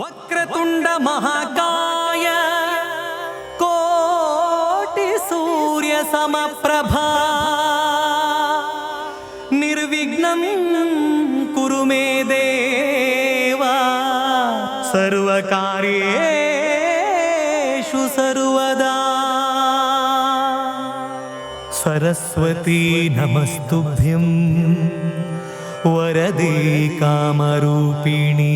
ವಕ್ರತುಂಡ ಮಹಾಕಾಯ ಕೋಟಿ ಸೂರ್ಯ ಸಮಪ್ರಭಾ ನಿರ್ವಿಘ್ನಂ ಕುರು ಮೇ ದೇವ ಸರ್ವಕಾರ್ಯೇಷು ಸರ್ವದಾ. ಸರಸ್ವತಿ ನಮಸ್ತುಭ್ಯಂ ವರದೆ ಕಾಮರೂಪಿಣಿ.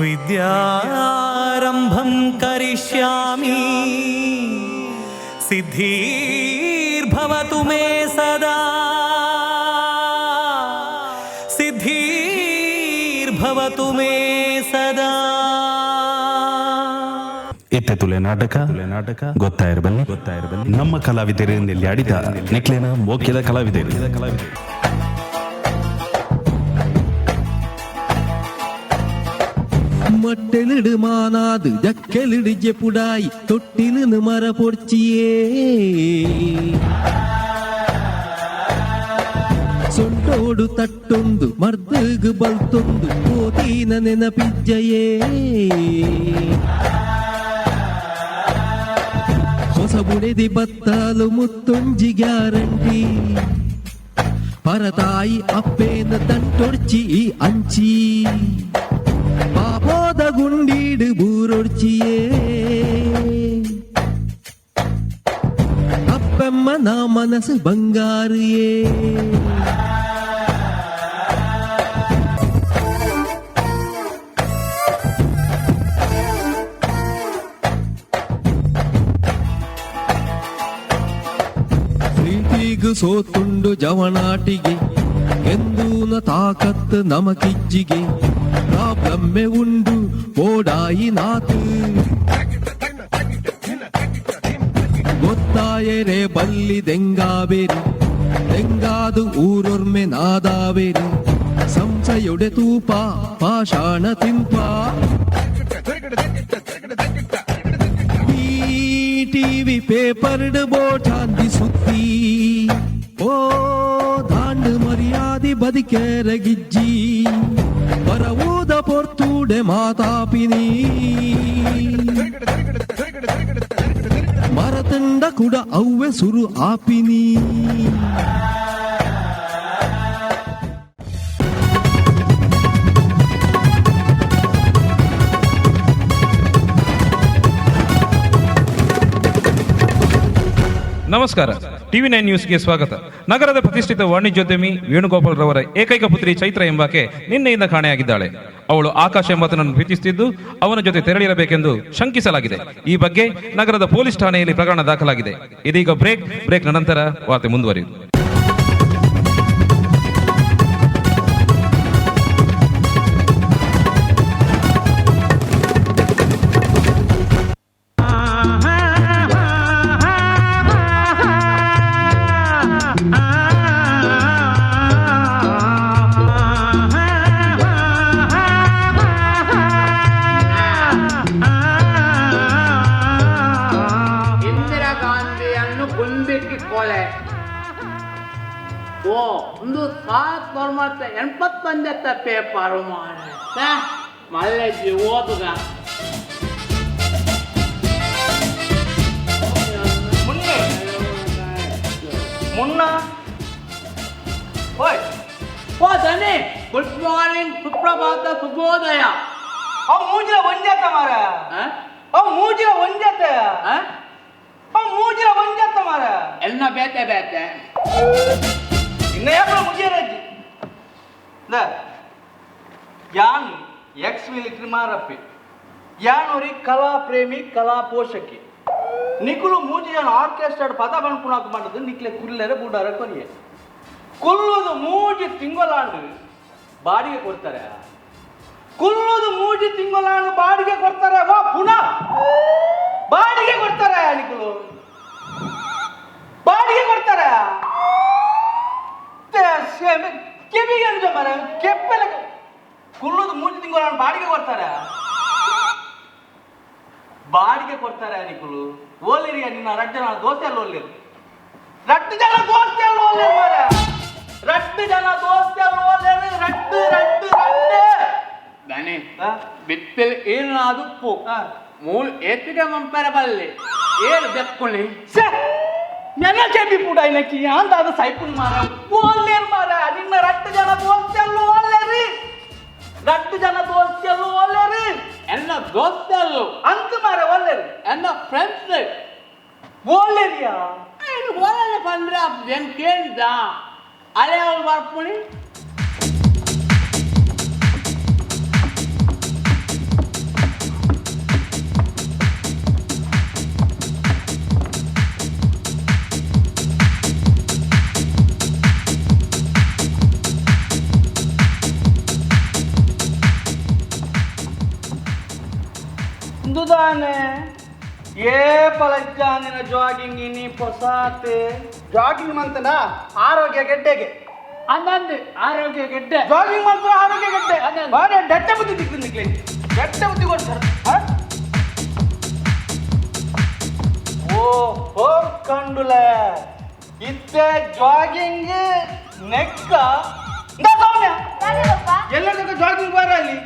ವಿದ್ಯಾರಂಭಂ ಕರಿಷ್ಯಾಮಿ, ಸಿದ್ಧಿರ್ಭವತು ಮೇ ಸದಾ, ಸಿದ್ಧಿರ್ಭವತು ಮೇ ಸದಾ. ಎತ್ತೆ ತುಲೆ ನಾಟಕ ನಾಟಕ ಗೊತ್ತಾಯಿರಬಲ್ಲಿ ಗೊತ್ತಾಯಿರಬಲ್ಲಿ. ನಮ್ಮ ಕಲಾವಿದರು ನೆಲ್ಯಾಡಿದ ನೆಕ್ಲೇನ ಮೋಕ್ಯದ ಕಲಾವಿದರು ಕಲಾವಿದರು. ಮಟ್ಟೆಲಿಡು ಮಾನಾದು ಜಕ್ಕೆಲಿಡು ಜೆಪುಡಾಯಿ ತೊಟ್ಟಿಲು ಮರ ಪೊರ್ಚಿಯೇ. ಸೊಂಟೋಡು ತಟ್ಟೊಂದು ಮರ್ದಗು ಬಲ್ತೊಂದು ಕೋತೀನ ನೆನಪಿಜ್ಜಯೇ. ಹೊಸ ಬುಡೆದಿ ಬತ್ತಾಲು ಮುತ್ತೊಂಜಿ ಗ್ಯಾರಂಟಿ. ಪರತಾಯಿ ಅಪ್ಪೇನ ತಂಟೊಡ್ಚಿ ಈ ಅಂಚಿ ಪಾಪೋದ ಗುಂಡೀಡು ಬೂರೊಡ್ಚಿಯೇ. ಅಪ್ಪಮ್ಮ ನಾ ಮನಸ್ಸು ಬಂಗಾರಿಯೇ. ಪ್ರೀತಿಗು ಸೋತುಂಡು ಜವನಾಟಿಗೆ ಎಂದೂನ ತಾಕತ್ತು ನಮಕಿಜ್ಜಿಗೆ. ಪ್ರಾಬ್ಲಮ್ಮೆ ಉಂಡು ಓಡಾಯಿ ನಾತು. ಗೊತ್ತಾಯರೆ ಬಲ್ಲಿ ದೆಂಗಾಬೇರಿ ದೆಂಗಾದು ಊರೊರ್ಮೆ ನಾದಾವೇರಿ. ಸಂಸಯೊಡೆ ತೂಪ ಪಾಷಾಣ ತಿಂಪ. ಈ ಟಿವಿ ಪೇಪರ್ಡ್ ಬೋಟಾಂದಿ ಸುದ್ದಿ. ಓ ದಾಂಡು ಮರ್ಯಾದಿ ಬದಿಕೆರಗಿಜ್ಜಿ. ಬರವೂದ ಪೊರ್ತೂಡೆ ಮಾತಾಪಿನಿ. ಮರತಂಡ ಕುಡ ಅವ್ವೆ ಸುರು ಆಪಿನಿ. ನಮಸ್ಕಾರ, ಟಿವಿ 9 ನ್ಯೂಸ್ಗೆ ಸ್ವಾಗತ. ನಗರದ ಪ್ರತಿಷ್ಠಿತ ವಾಣಿಜ್ಯೋದ್ಯಮಿ ವೇಣುಗೋಪಾಲ್ ರವರ ಏಕೈಕ ಪುತ್ರಿ ಚೈತ್ರ ಎಂಬಾಕೆ ನಿನ್ನೆಯಿಂದ ಕಾಣೆಯಾಗಿದ್ದಾಳೆ. ಅವಳು ಆಕಾಶ ಎಂಬಾತನನ್ನು ಪ್ರೀತಿಸುತ್ತಿದ್ದು, ಅವನ ಜೊತೆ ತೆರಳಿರಬೇಕೆಂದು ಶಂಕಿಸಲಾಗಿದೆ. ಈ ಬಗ್ಗೆ ನಗರದ ಪೊಲೀಸ್ ಠಾಣೆಯಲ್ಲಿ ಪ್ರಕರಣ ದಾಖಲಾಗಿದೆ. ಇದೀಗ ಬ್ರೇಕ್. ಬ್ರೇಕ್ನ ನಂತರ ವಾರ್ತೆ ಮುಂದುವರಿಯುವುದು. ಇಂದಿರಾ ಗಾಂಧಿಯನ್ನು ಗುಂಡಿಕ್ಕಿ ಕೊಲೆ. ಓ, ಒಂದು 1981 ಪೇಪರ್ ಮಾರೆ. ಮಲ್ಲೆಜ್ಜಿ ಓದುಗ. ಮುನ್ನೆ ಮುನ್ನ ಓಯ್. ಓ ದನಿ, ಗುಡ್ ಮಾರ್ನಿಂಗ್, ಸುಪ್ರಭಾತ, ಶುಭೋದಯ. ಅವ್ ಮೂಜಿಲ ಒಂಜಾತ ಮಾರ. ಆ? ಅವ್ ಮೂಜಿಲ ಒಂಜಾತ. ಆ? ಅವ್ ಮೂಜಿಲ ಒಂಜಾತ ಮಾರ. ಎಲ್ಲ ಬೇತೆ ಬೇತೆ. ಇನ್ನ ಯಾಕೆ ಮುಗಿಯರಜ್ಜಿ ಯಾನ್ ಎಕ್ಸ್ ಮಿಲಿಟರಿ ಮಾರಪ್ಪಿ. ಯಾನೊರಿ ಕಲಾ ಪ್ರೇಮಿ, ಕಲಾ ಪೋಷಕಿ. ನಿಕುಲು ಮೂಜಿ ಜನ ಆರ್ಕೆಸ್ಟ್ರಾ ಪದ ಬಣ್ಪುಣಾಕ್ ಮಾಡುದು. ನಿಕ್ಲೆ ಕುಲ್ಲೆರೆ ಬೂಡಾರ ಕೊರಿಯೆ. ಕುಲ್ಲುದು 3 ತಿಂಗಳಾಂಡು ಬಾಡಿಗೆ ಕೊಡ್ತಾರೆ. ಕುಲ್ಲುದು 3 ತಿಂಗಳಾಂಡು ಬಾಡಿಗೆ ಕೊಡ್ತಾರೆ. ವಾ ಪುನಃ ಬಾಡಿಗೆ ಕೊಡ್ತಾರೆ. ನಿಕುಲು ಬಾಡಿಗೆ ಕೊಡ್ತಾರೆ. ಕೆವಿಗೆ ಅಂಜ ಮರ ಕೆಪ್ಪೆಲ. ಕುಲ್ಲುದು 3 ತಿಂಗಳ ಬಾಡಿಗೆ ಕೊಡ್ತಾರೆ, ಬಾಡಿಗೆ ಕೊಡ್ತಾರೆ. ನಿಕುಲು ಓಲಿರಿಯ ನಿನ್ನ ರಡ್ಡು ಜನ ದೋಸ್ತಿ ಓಲಿರು. ರಡ್ಡು ಜನ ದೋಸ್ತಿ ಓಲಿರು ಮಾರ. ರಡ್ಡು ಜನ ದೋಸ್ತಿ ಓಲೇರು. ರಡ್ಡು ರಡ್ಡು ರಡ್ಡು. ದಾನೆ ಬಿತ್ತಿಲ್ ಏನಾದುಪ್ಪು ಮೂಲ್ ಏತಿಗೆ ಮಂಪರ ಬಲ್ಲೆ ಏರು ದೆಕ್ಕುನಿ. ಛೆ! ನೆನ ಕೆಬಿ ಪುಡ ಇನಕಿ ಯಾಂದಾದ ಸೈಪುನ್ ಮಾರ ಓಲ್ಲೇರ್ ಮಾರ. ನಿನ್ನ ರಟ್ಟು ಜನ ದೋಸ್ತಿಯಲ್ಲು ಓಲ್ಲೇರಿ, ರಟ್ಟು ಜನ ದೋಸ್ತಿಯಲ್ಲು ಓಲ್ಲೇರಿ. ಎನ್ನ ದೋಸ್ತರು. ಅಂತ ಮಾರ ಓಲ್ಲೇರಿ. ಎನ್ನ ಫ್ರೆಂಡ್ಸ್. ಓಲ್ಲೇರಿಯಾ? ಏನು ಓಲನೆ ಪಂದ್ರ ಏನ್ ಕೇಳಿದ ಅಲೆ ಅವ್ರು ಬರ್ಪುಣಿ. ದಾನೆ ಏ ಪಲಜ್ಜಾನಿನ ಜಾಗಿಂಗ್ ಇನಿ ಪೊಸಾತೆ. ಜಾಗಿಂಗ್ ಮಂತನ ಆರೋಗ್ಯ ಗೆಡ್ಡೆಗೆ. ಅಂದಂದು ಆರೋಗ್ಯ ಗೆಡ್ಡೆ. ಜಾಗಿಂಗ್ ಮಾಡ್ತಾರೆ ಆರೋಗ್ಯ ಗೆಡ್ಡೆ. ಬಾರೆ ಡಟ್ಟೆ ಬುದ್ಧಿ ದಿಕ್ಕು ನಿಕ್ಲೆ, ಡಟ್ಟೆ ಬುದ್ಧಿ ಕೊಡ್ತಾರೆ. ಹ? ಓ ಓ ಕಂಡುಲೆ ಇತ್ತೆ ಜಾಗಿಂಗ್ ನೆಕ್ಕ ಸೌಮ್ಯ. ಎಲ್ಲರಿಗೂ ಜಾಗಿಂಗ್ ಬಾರ ಅಲ್ಲಿ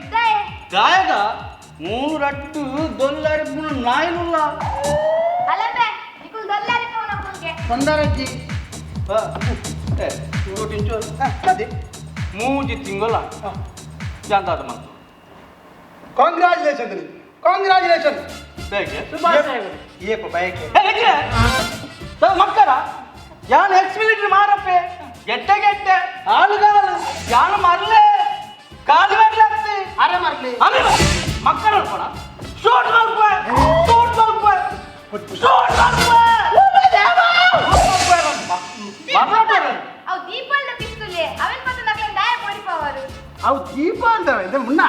ಗಾಯಗ ಮೂರು ರಟ್ಟು ದೊಲ್ಲಾರಿ ಮೂರು ನಾಯಿನುಲ್ಲ. ಅಲ್ಲಂಬೆ ನಿಕುಲ್ ದೊಲ್ಲಾರಿ ಪೋನ ಕುಲ್ಗೆ. ತೊಂದರಜ್ಜಿ. ಅದೇ ಮೂಜಿ ತಿಂಗಳ ಜಾಂತಾದ ಮಂತು. Congratulation, congratulation. ಹೇಗೆ? ಏಪ ಬಯಕೆ. ಮಕ್ಕಳ ಯಾನ್ ಎಕ್ಸ್ ಮಿಲಿಟರಿ ಮಾರಪ್ಪೆ, ಗೆಡ್ಡೆ ಗೆಡ್ಡೆ ಆಳುಗಾಲು ಯಾನು ಮರಲೆ ಕಾಲು ಮರಲಾಗ್ತಿ. ಅರೆ ಮರ್ಲಿ. ಅರೆ ಮಕ್ಕಳ ಅನ್ಕೋಣ ಶೂಟ್ ಮಲ್ಪ, ಶೂಟ್ ಮಲ್ಪ, ಶೂಟ್ ಮಲ್ಪ. ಅವು ದೀಪಾವಳಿದ ಪಿಸ್ತೂಲೆ ಅವೆನ್ ಪತ್ತ ನಕ್ಲೆ ದಾಯ ಪೋಡಿಪವರು. ಅವು ದೀಪ ಅಂತ ಇದೆ ಮುನ್ನ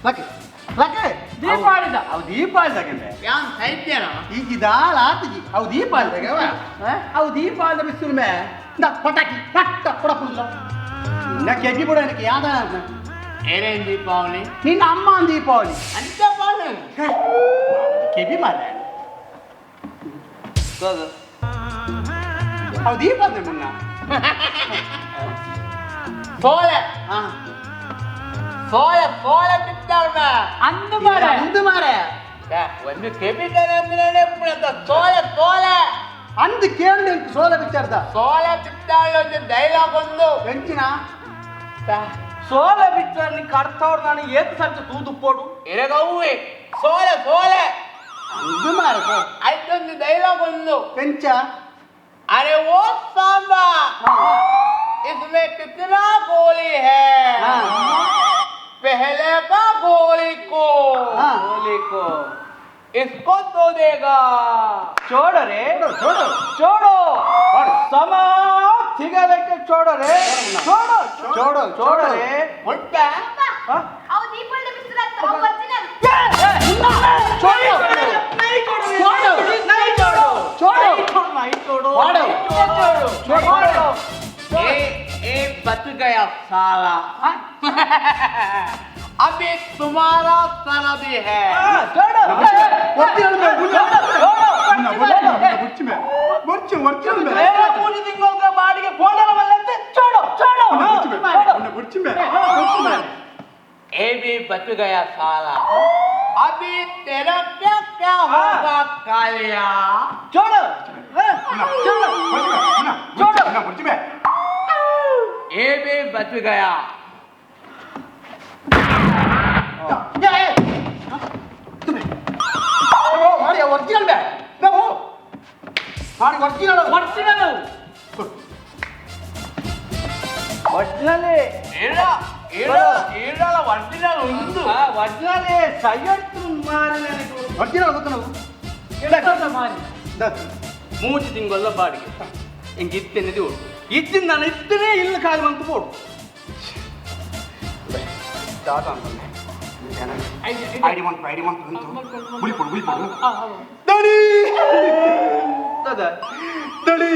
ಲಕ್ಕೆ ಲಕ್ಕೆ. ದೀಪಾವಳಿದ. ಅವು ದೀಪಾವಳಿದಾಗೆ. ಯಾನ್ ಸೈತ್ಯನ. ಈಗ ದಾಳ ಆತಜಿ ಅವು ದೀಪಾವಳಿದಾಗ ಅವು ದೀಪಾವಳಿದ ಬಿಸಿಲು ಮೇ ಇಂದ ಪಟಾಕಿ ಪಟ್ಟ ಕೊಡಪುಲ್ಲ ನಿನ್ನ ಕೆಜಿ ಬಿಡ எனக்கு ಯಾದ. ಏನೇನ್ ದೀಪಾವಳಿ? ನಿನ್ನ ಅಮ್ಮ ದೀಪಾವಳಿ. ಅಂತ ಪಾಡು. ಕೆಬಿ ಮಾರ ಅವು ದೀಪಾವಳಿ ಮುನ್ನ. ಸೋಲೆ. ಹಾ. ಸೋಲೆ ಸೋಲೆ ಬಿತ್ತಾಳ್ಮ. ಅಂದು ಮಾರ. ಅಂದು ಮಾರ. ಒಂದು ಕೆಪಿಟಲ್ ಅಂದ್ರೆ ಸೋಲೆ ಸೋಲೆ. ಅಂದು ಕೇಳಿ ಸೋಲ ವಿಚಾರದ. ಸೋಲೆ ಬಿತ್ತಾಳ ಒಂದು ಡೈಲಾಗ್ ಒಂದು. ಎಂಚಿನ? ಸೋಲೆ ಬಿಟ್ಟ ನೀ ಕಡ್ತವ್ರು ನಾನು ಏತ್ ಸರ್ತಿ ತೂದು ಪೋಡು. ಇರಗವ್ವೆ ಸೋಲೆ ಸೋಲೆ. ಅಂದು ಮಾರ. ಆಯ್ತೊಂದು ಡೈಲಾಗ್ ಒಂದು. ಎಂಚ? अरे वो सांबा, इसमें कितना गोली है? पहले का गोली को गोली को इसको तो देगा. छोड़ो रे, छोड़ो छोड़ो, समा थिगलेके छोड़ो रे, छोड़ो छोड़ो, छोड़ो रे. ಮುಟ್ಟ. ಅವು ದೀಪಾವಳಿದ ಪಿಸ್ತೂಲ್ ಅತ್ತ ಅವು ಒರಿಜಿನಲ್. छोड़ो नहीं, छोड़ो नहीं, छोड़ो छोड़ो। नहीं, छोड़ो छोड़ो। छोड़ो छोड़ो. ए ए बच गया साला, अभी तुम्हारा साला भी है. छोड़ो. ಒರಿಜಿನಲ್ ಮೇ ಮುಚ್ಚಿ ಮೇ ಮುಚ್ಚಿ ಒರಿಜಿನಲ್ ಮೇ. ಬೇರೆ ಮೂರು ತಿಂಗಳ ಬಾಡಿಗೆ ಫೋನ್ ಬಲ್ಲಂತೆ. छोड़ो छोड़ो छोड़ो. ಮುಚ್ಚಿ ಮೇ ಮುಚ್ಚಿ ಮೇ. ए भी बच गया साला, अभी तेरा क्या क्या होगा कालिया. छोड़ो छोड़ो. ಮುಚ್ಚಿ ಮೇ. ए भी बच गया. ಮಾಡಿ ಒರಿಜಿನಲ್ ಮೇ ನಾವು ಮಾಡಿ original. Original original. ಏಳ ಏಳ ಏಳಲ ಒರಿಜಿನಲ್ ಒಂದು. ಒರಿಜಿನಲ್ ಸೈಯತ್ತು ಮಾರಿ ನನಗೆ. ಒರಿಜಿನಲ್ ಗೊತ್ತು ನಾವು. ಮೂಜಿ ತಿಂಗಳ ಬಾಡಿಗೆ ಹಿಂಗೆ ಇತ್ತೇನೆ ಓಡು ಇತ್ತಿನ ನಾನು ಇತ್ತನೇ ಇಲ್ಲ ಖಾಲಿ ಬಂತು ಪೋಡು. ದಾದ ಅಂತಂದೆ ಐಡಿ ಮಂತ್ ಐಡಿ ಮಂತ್ ಅಂತ ಬುಲಿಪೊಡು ಬುಲಿಪೊಡು ದಡಿ. ದಾದ. ದಡಿ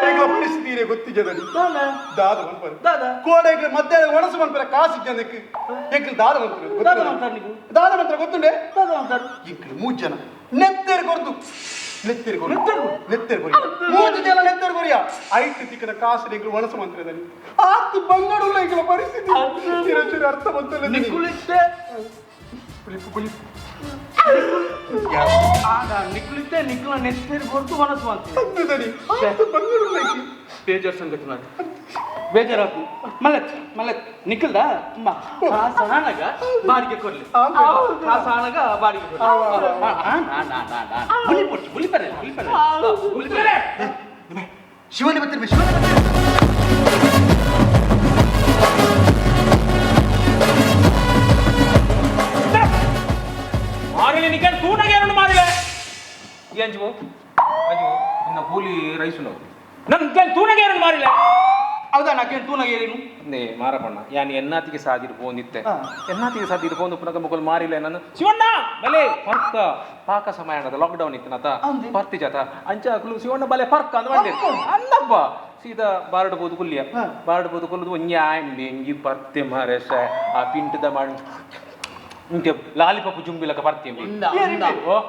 ಈಗ ಪರಿಸ್ಥಿತಿ ಗೊತ್ತಿದೆ ದಡಿ. ದಾದ ಮನ್ಪರು. ದಾದ. ಕೋಡೆಗೆ ಮಧ್ಯಾಹ್ನ ಒಣಸು ಮನ್ಪರ ಕಾಸು ಜನಕ್ಕೆ ಎಂಕಲ್ ದಾದ ಮನ್ಪರು. ದಾದ ಮಂತಾರೆ ನೀವು. ದಾದ ಮಂತ್ರ ಗೊತ್ತುಂಡೆ. ದಾದ ಮಂತಾರೆ. ಇಂಕಲ್ ಮೂರು ಜನ ನೆತ್ತೇರು ಕೊರ್ದು ನೆತ್ತೆರ್ ಕೊರಿ ನೆತ್ತೆರ್ ಕೊರಿ ಮೂಜಿ ಜನ ನೆತ್ತೆರ್ ಕೊರಿಯ ಐಟ್ ತಿಕ್ಕದ ಕಾಸು ನಿಂಗಳು ಒಣಸು ಮಂತ್ರದಲ್ಲಿ ಆತ್ ಬಂಗಡುಲ್ಲ ಎಂಕಲ ಪರಿಸ್ಥಿತಿ ಚಿರಚೂರು ಅರ್ಥ ಬಂತಲ್ಲ. ನಿಕುಲಿತ್ತೆ. ಪುಲಿಪು ಪುಲಿಪು. ಆಗ ನಿಕುಲಿತ್ತೆ ನಿಕುಲ ನೆತ್ತೆರ್ ಕೊರ್ದು ಮನಸ್ಸು ಮಂತ್ರಿ. ಅಂದದನಿ ಆತ್ ಬಂಗಡುಲ್ಲ ಎಂಕಿ. ಬೇಜಾರ್ ಸಂಗತಿ ಮಾಡಿ ಬೇಜಾರಾಕು ಮಲತ್ ಮಲತ್ ನಿಖಲ್ದ ಅಮ್ಮ ಕಾಸಾನಗ ಬಾಡಿಗೆ ಕೊಡ್ಲಿ. ಕಾಸಾನಗ ಬಾಡಿಗೆ ಕೊಡ್ಲಿ. Bully ಪೊಟ್ಟು bully ಪರೆ bully ಪರೆ bully ಪರೆ. Shivani ಬರ್ತಿರ್ಬಿ Shivani ಬರ್ತಿರ್ಬಿ. ಮಾರಿಲೆ ನಿಕನ್ ತೂಟಗೆ ಎರಡು ಮಾರಿಲೆ. ಈ ಅಂಜು ಅಂಜು ನಿನ್ನ ಕೂಲಿ ರೈಸು ನಾವು ನನ್ ತೂನಗೆ ಎರಡು ಮಾರಿಲೆ. ಹೌದಾ ನಾಕೇನು ತೂನಗ ಏನೇನು? ನೇ ಮಾರಪಣ್ಣ ಯಾನ್ ಎನ್ನಾತಿಗೆ ಸಾದಿರು ಪೋಂದಿತ್ತೆ ಎನ್ನಾತಿಗೆ ಸಾದಿರು ಪೋಂದು ಪುನಕ ಮುಕುಲ್ ಮಾರಿಲೆ ನಾನು ಶಿವಣ್ಣ ಬಲೆ ಫರ್ಕ ಪಾಕ ಸಮಯ ಅನ್ನದ ಲಾಕ್ಡೌನ್ ಇತ್ತು ನಾತ ಪರ್ತಿ ಜಾತ ಅಂಚ ಅಕುಲು ಶಿವಣ್ಣ ಬಲೆ ಫರ್ಕ ಅಂದ ಬಂದೆ ಅಂದಪ್ಪ ಸೀದಾ ಬಾರಡ್ ಬೋದು ಕುಲ್ಲಿಯ ಬಾರಡ್ ಬೋದು ಕುಲ್ಲುದು ಒಂಜಿ ಆಂಡಿ ಎಂಜಿ ಪರ್ತೆ ಮಾರೇಶ ಆ ಪಿಂಟದ ಮಾಡಿ ಇಂಕೆ ಲಾಲಿಪಾಪ್ ಜುಂಬಿಲಕ ಪರ್ತಿ. ಉಂದ ಉಂದ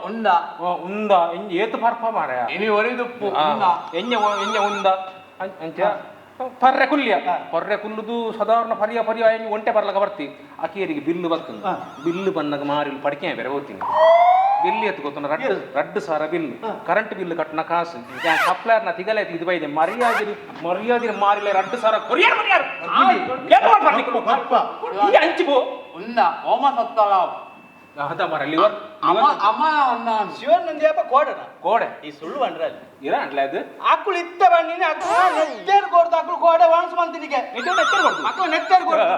ಉಂದ. ಓ ಉಂದ ಎಂಜಿ ಏತು ಪರ್ಪ ಮಾರಾಯ. ಇನಿ ಒರಿದುಪ್ಪು ಉಂದ. ಎಂಜ ಎಂಜ ಉಂದ ಅಂಚ ಪರ್ರೆ ಕುಲ್ಲಿಯ ಪರ್ರೆ ಕುಲ್ಲುದು ಸಾಧಾರಣ ಪರ್ಯ ಪರ್ಯ ಎಂಜಿ ಒಂಟೆ ಪರ್ಲಕ ಬರ್ತಿ ಅಕೇರಿಗೆ ಬಿಲ್ಲು ಬರ್ತದೆ. ಬಿಲ್ಲು ಬನ್ನಗ ಮಾರಿಲು ಪಡಿಕೆ ಬೇರೆ ಹೋಗ್ತೀನಿ ಬಿಲ್ ಎತ್ತು ಗೊತ್ತುಂಡ ರಡ್ಡು ರಡ್ಡು ಸಾರ ಬಿಲ್ ಕರೆಂಟ್ ಬಿಲ್ ಕಟ್ಟನ ಕಾಸು ಸಪ್ಲೈಯರ್ನ ತಿಗಲೆ ಇದು ಬೈದೆ ಮರ್ಯಾದಿರಿ ಮರ್ಯಾದಿರಿ ಮಾರಿಲೆ ರಡ್ಡು ಸಾರ ಕೊರಿಯರ್ ಕೊರಿಯರ್ ಈ ಅಂಚು ಉಂದ ಓಮ ಸತ್ತಲ. ಅದ ಮಾರ ಲಿವರ್. ಅಮ್ಮ ಅಮ್ಮ ಉಂದ. ಶಿವನ್ ನಂದಿಯಪ್ಪ ಕೋಡನ. ಕೋಡೆ. ಈ ಸುಳ್ಳು ಬಂಡ್ರ ಅಲ್ಲಿ. ಇರ ಅಂಟ್ಲೆ ಅದು. ಆಕುಳು ಇತ್ತ ಬನ್ನಿನಿ ಆಕುಳು ನೆತ್ತೇರು ಕೊಡ್ದು ಆಕುಳು ಕೋಡೆ ಒಣಸು ಮಂತಿನಿಗೆ. ನಿಜ ನೆತ್ತಿರ್ ಕೊಡ್ದು. ಆಕುಳು ನೆತ್ತೇರು ಕೊಡ್ದು.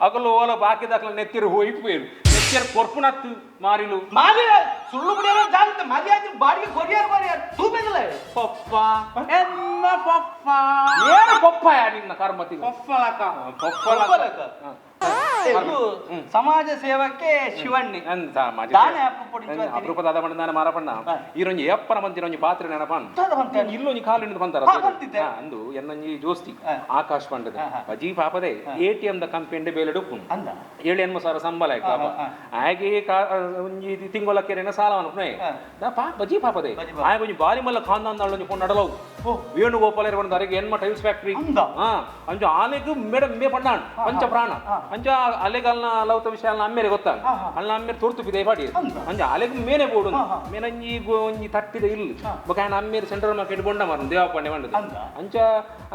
ಅಕಲು ಓಲ ಬಾಕಿದ ಅಕಲು ನೆತ್ತಿರು ಹೋಯ್ಪೇರು ನೆತ್ತಿರು ಕೊರ್ಪುನತ್ತು ಮಾರಿಲು. ಮಾಲಿ ಸುಳ್ಳು ಬಿಡಿಯಲ್ಲ ಜಾಗೃತ ಮರ್ಯಾದೆ ಬಾಡಿಗೆ ಕೊರಿಯರ್ ಕೊರಿಯರ್ ತೂಪೆದಲ್ಲ. ಪಪ್ಪ ಎನ್ನ ಪಪ್ಪ. ಏನು ಪಪ್ಪ ಯಾ ನಿನ್ನ ಕರ್ಮತಿ. ಪಪ್ಪಲಕ. ಪಪ್ಪಲಕ. ಇದು ಸಮಾಜ ಸೇವಕ್ಕೆ ಶಿವಣ್ಣಿ. ಎಂತ ಸಮಾಜ ದಾನೆ ಅಪ್ಪ ಪೊಡಿ ಸೇವೆ? ಅಪರೂಪದ ಆದ ಮಂಡ ನಾನು ಮಾರಪಣ್ಣ ಈರೊಂಜಿ ಏಪ್ಪನ ಮಂತಿರೊಂಜಿ ಪಾತ್ರೆ ನೆನಪಣ್ಣ. ದಾದ ಬಂತೆ? ಇಲ್ಲೊಂಜಿ ಕಾಲು ಹಿಡಿದು ಬಂತಾರ. ಹಾ, ಬಂತಿದ್ದೆ. ಅಂದು ಎನ್ನೊಂಜಿ ಜೋಸ್ತಿ ಹಾ. ಆಕಾಶ್ ಪಂಡದ ಹಾ, ಹಾ. ಬಜಿ ಪಾಪದೆ ಎಟಿಎಂ ದ ಕಂಪನಿ ಬೇಲೆ ಉಪ್ಪುನು. ಅಂದ. ಏಳು ಎನ್ಮ ಸಾವಿರ ಸಂಬಳ ಆಯ್ತು ಪಾಪ. ಹಾ, ಹಾಗೆ ಒಂಜಿ ತಿಂಗಳಕ್ಕೆರೇನ ಸಾಲ ಅನ್ಪುನೆ ಪಾ ಬಜಿ ಪಾಪದೆ. ಬಜಿ ಪಾಪ. ಆಯ್ ಒಂಜಿ ಬಾರಿ ಮಲ್ಲ ಖಾನ್ದಾನ್ ಒಂಜಿ ಪೊಣ್ಣು ನಡಲವು ವೇಣುಗೋಪಾಲ ಇರ್ಬಂದ ಅರೆಗೆ ಎನ್ಮ ಟೈಲ್ಸ್ ಫ್ಯಾಕ್ಟ್ರಿ. ಅಂದ. ಹಾ ಅಂಚ ಆಲೆಗ್ ಮೇಡಮ್ ಮೇ ಪಣ್ಣಾಣ್ ಪಂಚ ಪ್ರಾಣ ಅಂಚ ಅಲೆಗಲ್ನ ಲೌತ ವಿಷಯ ಅಲ್ನ ಅಮ್ಮೇರೆ ಗೊತ್ತ ಅಲ್ನ ಅಮ್ಮೇರೆ ತುರ್ತು ಪಿದೆ ಪಾಡಿ ಅಂಚ ಅಲೆಗ್ ಮೇನೆ ಬೋಡು ಮೇನಂಜಿ ಒಂಜಿ ತಟ್ಟಿದ ಇಲ್ಲ ಬೊಕ ಆಯನ ಅಮ್ಮೇರೆ ಸೆಂಟ್ರಲ್ ಮಾರ್ಕೆಟ್ ಬೊಂಡ ಮಾರು ದೇವಪ್ಪಣ್ಣೆ ಬಂಡದ ಅಂಚ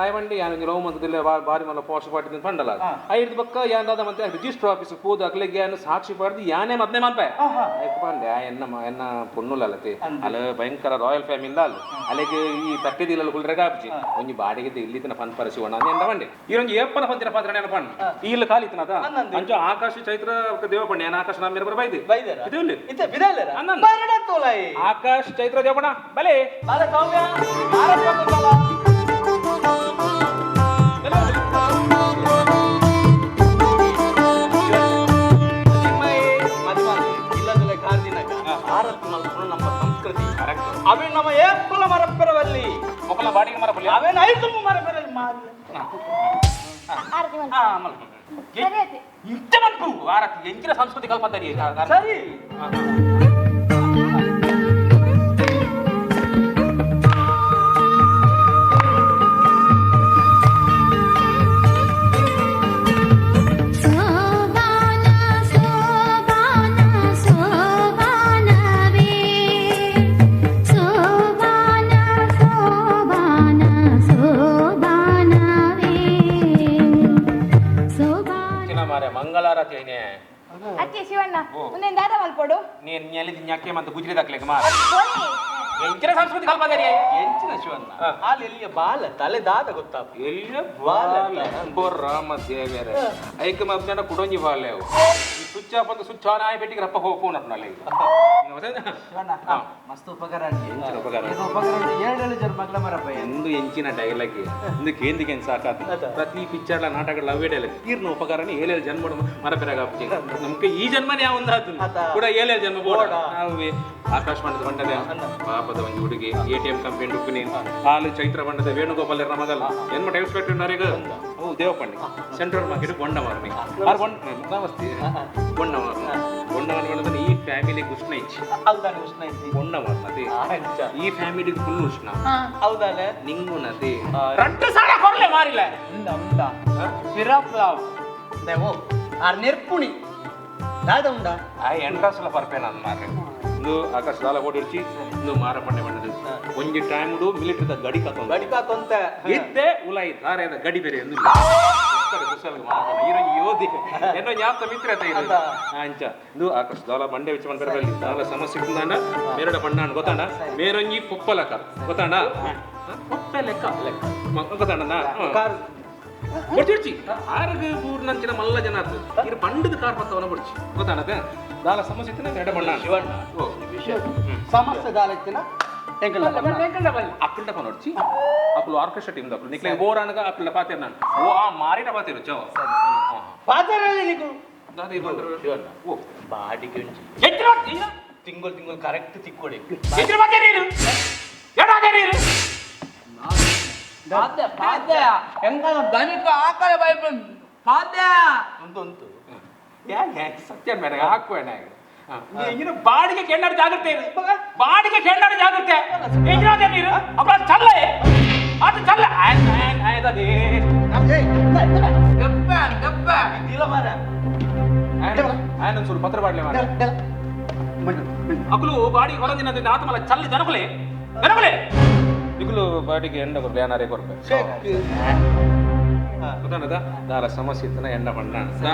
ಆಯ್ ಬಂಡಿ ಯಾನ್ ಒಂಜಿ ಲವ್ ಮಂತದಿಲ್ಲ ಬಾರಿ ಮಲ್ಲ ಪೋಸ್ಟ್ ಪಾಟಿದ ಪಂಡಲ ಐದು ಬಕ್ಕ ಯಾನ್ ದಾದ ಮತ್ತೆ ರಿಜಿಸ್ಟರ್ ಆಫೀಸ್ ಪೋದು ಅಕ್ಲೆಗ್ ಯಾನ್ ಸಾಕ್ಷಿ ಪಾಡ್ದು ಯಾನೇ ಮದ್ನೆ ಮನ್ಪೆ ಐಕ್ ಪಂಡೆ ಆ ಎನ್ನ ಎನ್ನ ಪೊಣ್ಣುಲಲ್ಲತೆ ಅಲ್ಲ ಭಯಂಕರ ರಾಯಲ್ ಫ್ಯಾಮಿಲಿ ಅಲ್ಲ ಅಲೆಗ್ ಈ ತಟ್ಟಿದಿಲ್ಲ ಕುಲ್ರೆಗ ಆಪ್ಜಿ ಒಂಜಿ ಬಾಡಿಗೆ ಇಲ್ಲಿತನ ಫನ್ ಪರಶಿವಣ್ಣ ಅಂತ ಎಂದ ಬಂಡೆ ಈ ಒಂಜಿ ಏಪ್ಪನ ಪಂತಿನ ಪಾತ್ರ ನೆನಪಣ್ಣ ಈ ಇಲ್ಲ ಕಾಲಿತನ ಅದ ಅಂಚ ಆಕಾಶ ಚೈತ್ರ ದೇವಪಣ್ಣ ಏನ ಆಕಾಶ ನಮ್ಮ ಮೇರೆ ಬೈದೆ ಬೈದೆರಾ? ಇದು ಇಲ್ಲಿ ಇತ್ತೆ ಬಿದಲ್ಲೆರಾ? ಅನ್ನನ್. ಬರಡ ತೋಲಾಯಿ. ಆಕಾಶ್ ಚೈತ್ರ ದೇವಪಣ್ಣ ಬಲೆ. ಬಾಲ ಸೌಮ್ಯ ಭಾರತ್ ಬಂದು ಬಾಲ. ಭಾರತ್ ಮಲ್ಪುನ ನಮ್ಮ ಸಂಸ್ಕೃತಿ ಅವೇ ನಮ್ಮ ಏಪ್ಪಲ ಮರಪ್ಪೆರವಲ್ಲಿ. ಮೊಕಲ ಬಾಡಿಗೆ ಮರ ಬಲಿ. ಅವೇನ ಐದು ಮರಪೆರಲ್ಲಿ ಮಾರಿ. ಆರತಿ ಮಲ್ಪು. ಆ, ಮಲ್ಪು. ಸರಿ ಆಯ್ತು. ಇಂಚ ಮನ್ಪು ಆರತಿ ಎಂಚಿನ ಸಂಸ್ಕೃತಿ ಕಲ್ಪಂತರಿ. ಸರಿ. ಸೋಬಾನ ಸೋಬಾನ ಸೋಬಾನವೇ ಸೋಬಾನ ಸೋಬಾನ ಸೋಬಾನವೇ ಸೋಬಾನ ಮಾರೆ ಮಂಗಳಾರತಿ ಐನೆ. ಅತ್ತೆ ಶಿವಣ್ಣ ಮುಂದೆ ದಾದ ಮಲ್ಪೊಡು. ನೀನ್ ನೆಲಿದ ನ್ಯಾಕೆ ಮತ್ತೆ ಗುಜ್ರಿ ದಾಕ್ಲೆಗ್ ಮಾರ. ಹೋಯ್. ಎಂಚಿನ ಸಂಸ್ಕೃತಿ ಕಲ್ಪಂತರಿ. ಎಂಚಿನ ಶಿವಣ್ಣ ಹಾಲು ಎಲ್ಲಿಯ ಬಾಲ ತಲೆ ದಾದ ಗೊತ್ತಾಪ. ಎಲ್ಲ ಬಾಲೆ ರಾಮ ದೇವೇರೆ ಐಕ ಮಧ್ಯಾಹ್ನ ಕುಡೊಂಜಿ ಬಾಲೆ ಅವು ಈ ಸ್ವಿಚ್ ಆಫ್ ಅಂತ ಸ್ವಿಚ್ ಆನ್ ಆಯ್ ಪೆಟ್ಟಿಗೆ ರಪ್ಪ ಹೋಗಿ ಫೋನ್ ಅಪ್ಪ ಶಿವಣ್ಣ ಮಸ್ತ್ ಉಪಕಾರ. ಎಂಚಿನ ಉಪಕಾರ? ಇದು ಉಪಕಾರ ಏಳು ಜನ ಮಗ್ಲ ಮರಪ್ಪ. ಎಂದು ಎಂಚಿನ ಡೈಲಾಗ್ ಇಂದು ಕೇಂದಿಗೆ ಸಾಕಾತು ಪ್ರತಿ ಪಿಕ್ಚರ್ಲ ನಾಟಕಗಳ ಅವೇ ಡೈಲಾಗ್ ಈರ್ನ ಉಪಕಾರನೇ ಏಳೇಳು ಜನ್ಮ ಮರಪೆರಾಗ ನಮ್ಗೆ ಈ ಜನ್ಮನೇ ಯಾವ ಒಂದು ಆತು ಕೂಡ ಏಳೇಳು ಜನ್ಮ ಬೋಡ ನಾವೇ ಆಕಾಶ್ ಬಣ್ಣದ ಬಣ್ಣದ ಪಾಪದ ಒಂದು ಹುಡುಗಿ ಎಟಿಎಂ ಕಂಪನಿ ಉಪ್ಪುನಿ ಹಾಲು ಚೈತ್ರ ಬಣ್ಣದ ವೇಣುಗೋಪಾಲ್ ಮಗಲ್ ಎನ್ಮ ಟೈಲ್ಸ್ ಫ್ಯಾಕ್ಟರಿ ನರೇಗ ಓ ದೇವಪಣ್ಣಿ ಸೆಂಟ್ರಲ್ ಮಾರ್ಕೆಟ್ ಬೊಂಡ ಮಾರ್ನಿ ಆರ್ ಬೊಂಡ ನಮಸ್ತೆ ಬೊಂಡ ಮಾರ್ನಿ ಬೊಂಡ ಮಾರ್ನಿ ಈ ಫ್ಯಾಮಿಲಿ ಉಷ್ಣ ಇಚ್ಚಿ. ಹೌದಾನೆ ಉಷ್ಣ ಇಜ್ಜಿ. ಬೊಂಡ ಮಾರ್ನತೆ. ಅಂಚ. ಈ ಫ್ಯಾಮಿಲಿ ಫುಲ್ ಉಷ್ಣ. ಹೌದಾನೆ. ನಿಂಗುನತೆ ರಟ್ಟು ಸಾಲ ಕೊರ್ಲೆ ಮಾರಿಲ್ಲ. ಉಂದ ಉಂದ ಸಿರಪ್ ಲಾವ್ ಓ ಆರ್ ನೆರ್ಪುಣಿ ದಾದ ಉಂಡ. ಆ ಎಂಟ್ರಸ್ಲ ಪರ್ಪೇನ ಮಾರ್ರೆ. ಇಂದು ಆಕಾಶ ದಾಲ ಓಡಿರ್ಚಿ ಇಂದು ಮಾರ ಪಂಡೆ ಬಂದದ್ದು ಒಂಜಿ ಟೈಮ್ ಮಿಲಿಟರಿದ ಗಡಿ ಕತ್ತೊಂದು ಗಡಿ ಕಾತೊಂತ. ಇತ್ತೆ ಉಲಾಯಿ ದಾರೆದ ಗಡಿ ಬೇರೆ ಎಂದು ಯೋಧಿ ಏನೋ ಜ್ಞಾಪಕ ಮಿತ್ರ ಆತ ಇದು. ಅಂಚ ಇಂದು ಆಕಾಶ ದಾಲ ಬಂಡೆ which ಬಂದರೆ ಬಲ್ಲಿ ದಾಲ ಸಮಸ್ಯೆ ಇತ್ತಂದಾಂಡ ಮೇರಡ ಬಣ್ಣ ಗೊತ್ತಾಂಡ ಮೇರೊಂಜಿ ಪೊಪ್ಪಲಕ ಗೊತ್ತಾಂಡ ಪೊಪ್ಪೆ ಲೆಕ್ಕ ಲೆಕ್ಕ ಗೊತ್ತಾಂಡ ಕಾರ್ ಬೊಡ್ಚಿ ಆರಗ ಬೂರ್ನಂಚಿನ ಮಲ್ಲ ಜನ ಆತು ಇರು ಬಂಡದ ಕಾರ್ ಪತ್ತವನ ಬೊಡ್ಚಿ ಗೊತ್ತಾಣದ ದಾಲ ಸಮಸ್ಯೆ ಇತ್ತಿನ ಮೇರಡ ಬಣ್ಣ. ಶಿವಣ್ಣ. ಓ. ವಿಷಯ ಸಮಸ್ಯೆ ದಾಲ ಇತ್ತಿನ ಎಂಕಲ್ನ ಬಣ್ಣ. ಅಕ್ಕಂಡ ಪನೊಡ್ಚಿ ಅಕ್ಕಲು ಆರ್ಕೆಸ್ಟ್ರಾ ಟೀಮ್ ದಕ್ಕಲು ನಿಕ್ಲೆ ಬೋರ್ ಅನಗ ಅಕ್ಕಲ ಪಾತೇರ್ ನಾನು ಓ ಆ ಮಾರಿಟ ಪಾತೇರು ಚೋ ಪಾತೆರಲ್ಲಿ ನಿಕು ದಾದ ಇದು ಶಿವಣ್ಣ. ಓ. ಬಾಡಿಗೆ ಒಂಜಿ ಎತ್ತಿರ ತಿಂಗಳು ತಿಂಗಳು ಕರೆಕ್ಟ್ ತಿಕ್ಕೊಡಿ. ಎತ್ತಿರ ಬಾತೆ ನೀರು ಎಡಾದೆ ನೀರು ಪಾತೆ ಪಾತೆ ಎಂಕನ ದನಿಕ ಆಕಳ ಬೈಪನ್ ಪಾತೆ. ಉಂಟು ಉಂಟು. ಯಾಕೆ ಸತ್ಯ ಮೇಡ ಹಾಕುವೇಣ ಇನ್ನು ಬಾಡಿಗೆ ಕೆಂಡಾಡ ಜಾಗ್ರತೆ ಇದೆ. ಬಾಡಿಗೆ ಕೆಂಡಾಡ ಜಾಗ್ರತೆ ಎಂಜಿನಾದೆ ನೀರು ಅಪ್ಪ ಚಲ್ಲ ಅದು ಚಲ್ಲ ಆಯ್ತದೆ. ಗಪ್ಪ ಗಪ್ಪ ಇಲ್ಲ ಮಾರ. ఆయన చూడు పత్ర పాడలే మాರ ಅಕುಲು ಬಾಡಿಗೆ ಹೊರದಿನ ಆತಮಲ ಚಲ್ಲ ಜನಕುಲೆ ಜನಕುಲೆ ನಿಕುಲು ಬಾಡಿಗೆ ಎಂಡ ಕೊರ್ಪೆ ಏನಾರೇ ಕೊರ್ಪೆ ಗೊತ್ತಾನದ ದಾಲ ಸಮಸ್ಯೆ ಇತ್ತನ ಎಂಡ ಬಣ್ಣ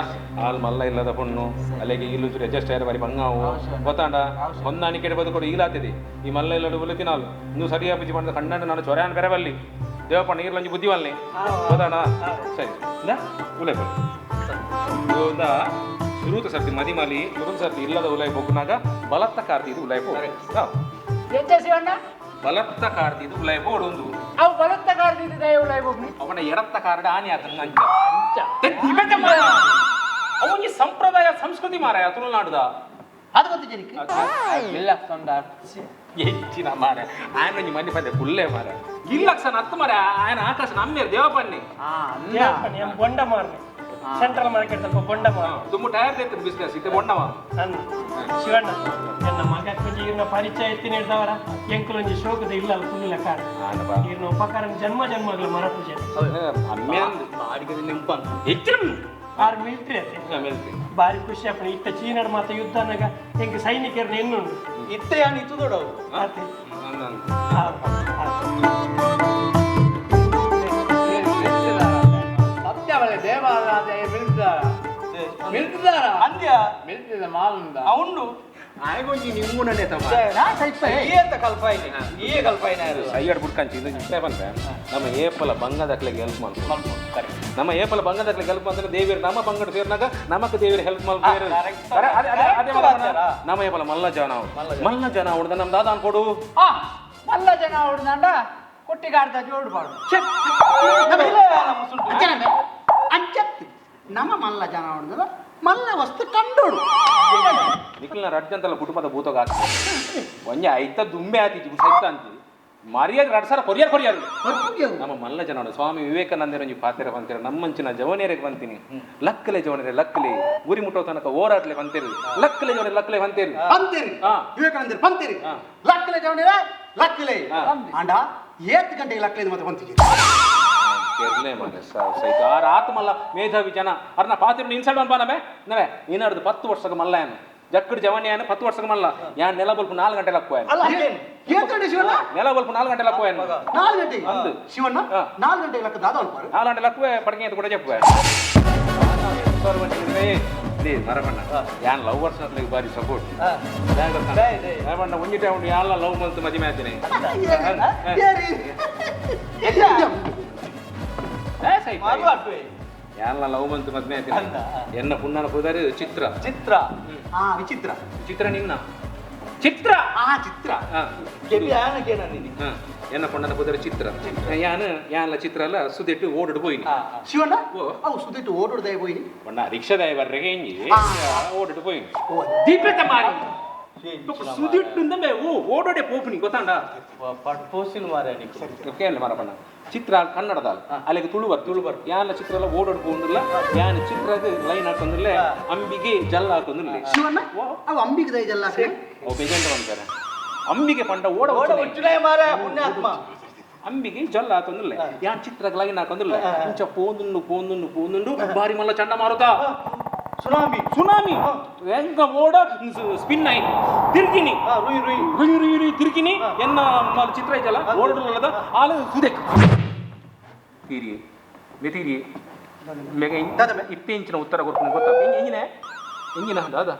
ಹಾಲ್ ಮಲ್ಲ ಇಲ್ಲದ ಪೊಣ್ಣು ಅಲ್ಲಿಗೆ ಇಲ್ಲು ಚೂರು ಅಡ್ಜಸ್ಟ್ ಆಯ್ರ ಬಾರಿ ಬಂಗಾವು ಗೊತ್ತಾಂಡ ಹೊಂದಾಣಿಕೆ ಬದುಕೊಡು ಈಲಾತಿದೆ ಈ ಮಲ್ಲ ಇಲ್ಲಡು ಬುಲೆ ತಿನಾಲು ನೀವು ಸರಿಯಾ ಪಿಚ್ಚಿ ಬಂದ ಕಣ್ಣಂಡ ನಾನು ಚೊರ್ಯಾನ್ ಬೇರೆ ಬಲ್ಲಿ ದೇವಪ್ಪ ನೀರ್ಲಂಜಿ ಬುದ್ಧಿ ವಲ್ನಿ ಗೊತ್ತಾಣ ಸರಿ ಇಂದ ಉಲೆ ಬಲ್ಲಿ ಇಂದ ಸುರೂತ ಸರ್ತಿ ಮದಿಮಾಲಿ ಸುರೂತ ಸರ್ತಿ ಇಲ್ಲದ ಉಲೈ ಬೊಗ್ನಾಗ ಬಲತ್ತ ಕಾರ್ತಿ ಇದು ಉಲೈ ಪೋ ಎಂಚ ಶಿವಣ್ಣ? ಬಲತ್ತ ಕಾರ್ತಿ ಇದು ಉಲೈ ಬೋಡು ಒಂದು. ಅವು ಬಲತ್ತ ಕಾರ್ದಿದ್ದು ದಯವುಳೈ ಹೋಗ್ನಿ. ಅವನ ಎಡತ್ತ ಕಾರ್ಡ್ ಆನಿ ಆತನ ಅಂಚ ಅವನಿಗೆ ಸಂಪ್ರದಾಯ ಸಂಸ್ಕೃತಿ ಮಾರಾಯ ತುಳುನಾಡುದ. ಅದು ಗೊತ್ತು ಜನಕ್ಕೆ. ಇಲ್ಲ ಸಂದಾರ್. ಹೆಚ್ಚಿನ ಮಾರ ఆయన ಒಂಜಿ ಮನಿ ಪಂದೆ ಕುಲ್ಲೆ ಮಾರ ಗಿಲ್ಲಕ್ಷನ ಹತ್ತು ಮಾರ ఆయన ಆಕಾಶ ನಮ್ಮೇರು ದೇವಪಣ್ಣಿ. ಬೊಂಡ ಮಾರ್ನೆ ಸೆಂಟ್ರಲ್ ಮಾರ್ಕೆಟ್ ತಲ್ಪ ಬೊಂಡ ಮಾರ್ನೆ. ತುಂಬ ಟೈರ್ ತೈತರು ಬಿಸ್ನೆಸ್ ಇತ್ತೆ ಬೊಂಡವ. ಅಂದ್ ಶಿವಣ್ಣ ಎನ್ನ ಮಗ ಒಂಜಿ ಈರ್ನ ಪರಿಚಯ ಎತ್ತಿ ನೀಡ್ದವರ ಎಂಕುಲೊಂಜಿ ಶೋಕದ ಇಲ್ಲ ಕುಲ್ಲ ಕಾರ್ ಈರ್ನ ಉಪಕಾರ ಜನ್ಮ ಜನ್ಮಗಳ ಮರ ಪೂಜೆ. ಅಮ್ಮೆ ಬಾಡಿಗೆ ನೆಂಪನ್ ಹೆಚ್ಚಿನ ಆರ್ ಮಿಲಿಟರಿ ಅತ್ತೆ ಬಾರಿ ಖುಷಿ ಆಪಣ ಇತ್ತ ಚೀನಾಡ್ ಮಾತ ಯುದ್ಧ ಅನ್ನಗ ಎಂಕ್ ಸೈನಿಕರನ್ನ ಎನ್ನುಂಡು. ಇತ್ತೆ ಯಾನ್ ಇತ್ತು ದೊಡವು. ಅತ್ತೆ ಆ, ಆ. ಸತ್ಯ ಬಲೆ ದೇವಾರಾಧ ಮಿಲ್ತಾರ ಮಿಲ್ತಾರ ಅಂದ್ಯ ಮಿಲ್ತಿದ ಮಾಲುಂದ. ಉಂಡು. ಆಯ್ಗೊಂಜಿ ನಿಂಗುನನೆ ತಮ್ಮ. ಏತ ಕಲ್ಪಾಯಿನಿ ಏ ಕಲ್ಪಾಯಿನ. ಸೈಯಡ್ ಬುಡ್ಕಂಚಿ ಇದು ಇಷ್ಟೇ ಬಂದ್ರೆ ನಮ್ಮ ಏಪಲ ಬಂಗದಕ್ಲೆಗೆ ಹೆಲ್ಪ್ ಮಾಡ್ಕೊಂಡು ನಮ್ಮ ಏಪಲ ಬಂಗದಕ್ಲೆಗೆ ಹೆಲ್ಪ್ ಅಂದ್ರೆ ದೇವಿಯರು ನಮ್ಮ ಬಂಗಡ ಸೇರಿನಾಗ ನಮಕ್ ದೇವಿಯರು ಹೆಲ್ಪ್ ಮಾಡ್ತಾರೆ. ಅದೇ ನಮ್ಮ ಏಪಲ ಮಲ್ಲ ಜನ ಮಲ್ಲ ಜನ ಹೊಡ್ದ ನಮ್ಮ ದಾದ ಅನ್ಕೊಡು. ಆ ಮಲ್ಲ ಜನ ಹೊಡ್ದಂಡ ಕೊಟ್ಟಿಗಾರ್ದ ಜೋಡ್ಬಾರ್ದು. ಅಂಚತ್ತು ನಮ್ಮ ಮಲ್ಲ ಜನ ಹೊಡೆದ ಮಲ್ಲ ವಸ್ತು ಕಂಡೋಡು. ನಿಖಿಲ್ನ ರಡ್ಜಂತಲ್ಲ ಕುಟುಂಬದ ಭೂತೋಗ ಒಂಜೆ ಐತ ದುಂಬೆ ಆತಿಜಿ ಸೈತ ಅಂತಿ ಮರ್ಯಾದೆ ರಡ್ ಸರ ಕೊರಿಯರ್ ಕೊರಿಯರ್ ನಮ್ಮ ಮಲ್ಲ ಜನ ಸ್ವಾಮಿ ವಿವೇಕಾನಂದರ ಒಂಜಿ ಪಾತೆರ ಬಂತೀರ ನಮ್ಮಂಚಿನ ಜವನಿಯರಿಗೆ ಬಂತೀನಿ ಲಕ್ಕಲೆ ಜವನಿಯರೆ ಲಕ್ಕಲೆ ಗುರಿ ಮುಟ್ಟೋ ತನಕ ಓಡಾಡ್ಲೆ ಬಂತೀರಿ ಲಕ್ಕಲೆ ಜವನಿಯರೆ ಲಕ್ಕಲೆ ಬಂತೀರಿ. ಪಂತೀರಿ. ವಿವೇಕಾನಂದರು ಪಂತೀರಿ. ಲಕ್ಕಲೆ ಜವನಿರ ಲಕ್ಕಲೆ. ಆಂಡ ಏತ್ ಗಂಟೆಗೆ ಲಕ್ಕಲೆ ಮತ್ತೆ ಬಂತೀರಿ. ಕೆರ್ಲೆ ಮಗ ಸೈತ ಆರ್ ಆತ್ಮಲ್ಲ ಮೇಧಾವಿ ಜನ ಅರ್ನ ಪಾತಿರು ಇನ್ಸಲ್ಟ್ ಅನ್ಪ ನಮೆ ನವೆ ಏನಾಡ್ದು 10 ವರ್ಷಕ್ಕೆ ಮಲ್ಲ ಏನು ಜಕ್ಕಡ್ ಜವನಿ ಏನು 10 ವರ್ಷಕ್ಕೆ ಮಲ್ಲ ಯಾನ್ ನೆಲ ಬಲ್ಪು 4 ಗಂಟೆ ಲಕ್ಕುವ ಅಲ್ಲ ಏತ್ ಗಂಟೆ ಶಿವಣ್ಣ? ನೆಲ ಬಲ್ಪು 4 ಗಂಟೆ ಲಕ್ಕುವ 4 ಗಂಟೆಗೆ ಅಂದು. ಶಿವಣ್ಣ 4 ಗಂಟೆಗೆ ಲಕ್ಕ ದಾದ ಅನ್ಪಾರು 4 ಗಂಟೆ ಲಕ್ಕುವೆ ಪಡಕೆ ಅಂತ ಕೂಡ ಚೆಪ್ಪುವೆ ಮರಬಣ್ಣ ಯಾನ್ ಲವ್ ವರ್ಷ ಬಾರಿ ಸಪೋರ್ಟ್ ಮರಬಣ್ಣ ಒಂಜಿ ಟೈಮ್ ಉಂಡು ಯಾನ್ಲ ಲವ್ ಮಂತ್ ಮದಿಮೆ ಆತಿನಿ. ಯಾನ್ಲ ಲವ್ ಮಂತ್ ಮದ್ಮೆ ಆತಿನಿ ಎನ್ನ ಪುಣ್ಣನ ಪುದಾರಿ ಚಿತ್ರ ಚಿತ್ರ ವಿಚಿತ್ರ ಚಿತ್ರ ನಿನ್ನ ಚಿತ್ರ ಚಿತ್ರ ಎನ್ನ ಪುಣ್ಣನ ಪುದಾರಿ ಚಿತ್ರ ಯಾನ್ ಯಾನ್ಲ ಚಿತ್ರ ಅಲ್ಲ ಸುದಿಟ್ಟು ಓಡಿಡು ಪೋಯಿನಿ ಶಿವಣ್ಣ ಅವು ಸುದಿಟ್ಟು ಓಡೋಡ್ದಾಯ ಪೋಯಿನಿ ಬಣ್ಣ ರಿಕ್ಷಾದಾಯ ಬರ್ರೆಗೆ ಇಂಜಿ ಓಡಿಡು ಪೋಯಿನಿ ದೀಪೆ ತಮಾರಿ ಸುದಿಟ್ಟು ಓ ಓಡೋಡೆ ಪೋಪುನಿ ಗೊತ್ತಾಂಡ ಪೋಸಿನ ಮಾರ ನೀ ಕೇಳಿ ಮಾರಪ್ಪಣ್ಣ ಚಿತ್ರ ಕನ್ನಡದ ಅಲ್ಲಿಗೆ ತುಳುವರ್ ತುಳುವರ್ ಯಾನ ಚಿತ್ರ ಎಲ್ಲ ಓಡೋಡ್ ಪೋಂದಿಲ್ಲ ಯಾನ ಚಿತ್ರದ ಲೈನ್ ಹಾಕೊಂದಿಲ್ಲ ಅಂಬಿಗೆ ಜಲ್ಲ ಹಾಕೊಂದಿಲ್ಲ ಶಿವಣ್ಣ ಅವು ಅಂಬಿಗೆ ದೈಜಲ್ಲ ಓ ಬೇಜಾನ್ ಅಂತಾರೆ ಅಂಬಿಗೆ ಪಂಡ ಓಡ ಓಡ ಉಚ್ಚುಲೇ ಮಾರ ಪುಣ್ಯಾತ್ಮ ಅಂಬಿಗೆ ಜಲ್ಲ ಹಾಕೊಂದಿಲ್ಲ ಯಾನ್ ಚಿತ್ರಕ್ಕೆ ಲೈನ್ ಹಾಕೊಂದಿಲ್ಲ ಇಂಚ ಪೋಂದುಂಡು ಪೋಂದುಂಡು ಪೋಂದುಂಡು ಬಾರಿ ಮಲ್ಲ ಚಂಡ ಮಾರುತ ಸುನಾಮಿ ಸುನಾಮಿ ಎಂಕ ಓಡ ಸ್ಪಿನ್ ಆಯ್ತು ತಿರ್ಗಿನಿ ರುಯ್ ರುಯ್ ರುಯ್ ರುಯ್ ರುಯ್ ತಿರ್ಗಿನಿ ಎನ್ನ ಚಿತ್ರ ಐತಲ್ಲ ಓಡಲ್ಲ ಆಲ ಸುದೆಕ್ ತೀರಿ ಮೆತೀರಿ ಮೆಗ ಇತ್ತೆ ಇಂಚಿನ ಉತ್ತರ ಕೊಡ್ಕೊಂಡು ಗೊತ್ತಾ ಎಂಜಿನ ಎಂಜಿನ ದಾದ